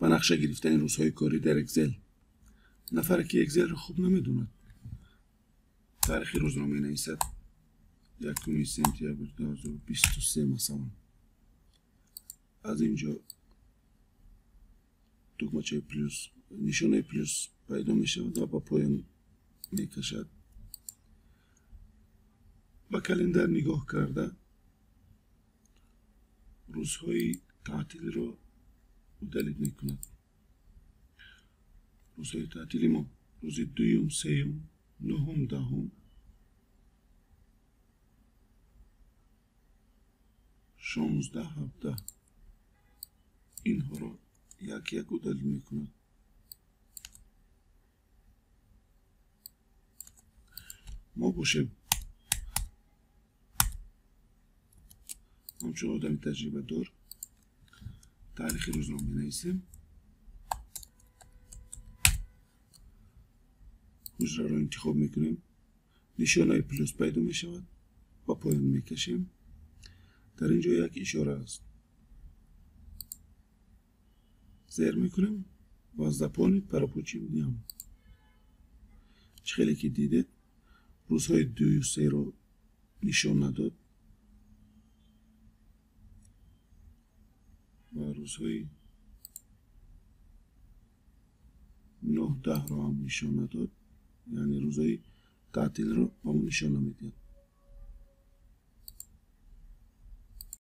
Ба нақша гирифтани рӯзҳои корӣ дар Excel. Нафаре ки Excel-ро хуб намедонад, таърихи рӯзро менависад 1 сентябр 2023 масалан. Аз ин ҷо тугмачаи плюс, нишонаи плюс пайдо мешавад ва ба поён мекашад. Ба календар нигоҳ карда рӯзҳои таътилро удалить мекунад. Рӯзҳои таътили мо рӯзи дуюм, сеюм, нуҳум, даҳум, 16, 17 инҳоро як як удалить мекунад. Мо бошем ҳамчун одами таҷрибадор таърихи рӯзро менависем. Ҳуҷраро интихоб мекунем. Нишонаи плюс пайдо мешавад, ба поён мекашем. Дар ин ҷо як ишора аст. Зер мекунем ва заполнить по рабочим дням. Чӣ хеле ки дидед, рӯзҳои дую серо нишон надод ва рӯзҳои 9, 10-ро ҳам нишон надод, яъне рӯзҳои таътилро ба мо нишон намедиҳад.